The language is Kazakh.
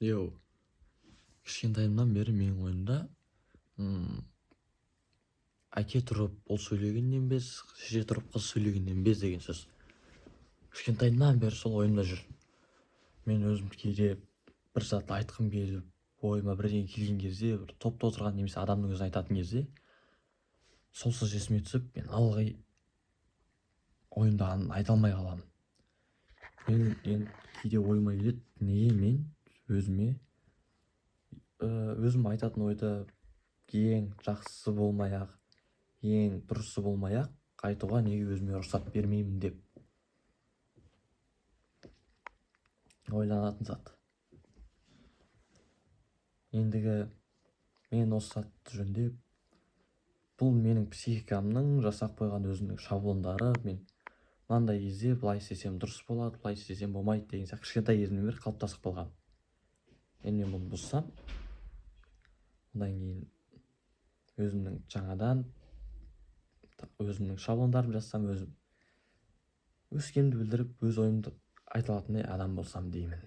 Йоу, кішкентайымнан бері менің ойымда әке тұрып ұл сөйлегеннен без, шеше тұрып қыз сөйлегеннен без деген сөз кішкентайымнан бері сол ойымда жүр. Мен өзім кейде бір зат айтқым келіп, ойыма бірдеңе келген кезде, бір топта отырған немесе адамның өзін айтатын кезде сол сөз есіме түсіп, мен ылғи ойымдағыны айта алмай қаламын. Мен енді кейде ойыма келеді, неге мен өзіме өзім айтатын ойды ең жақсысы болмай ақ, ең дұрысы болмай ақ айтуға неге өзіме рұқсат бермеймін деп ойланатын зат. Ендігі мен осы затты жөндеп, бұл менің психикамның жасап қойған өзінің шаблондары. Мен мынандай кезде былай істесем дұрыс болады, былай істесем болмайды деген сияқты кішкентай кезімнен бері қалыптасып қалған. Енді мен бұны бұзсам, одан кейін өзімнің жаңадан өзімнің шаблондарымды жазсам, өзім өскенімді білдіріп, өз ойымды айта алатындай адам болсам деймін.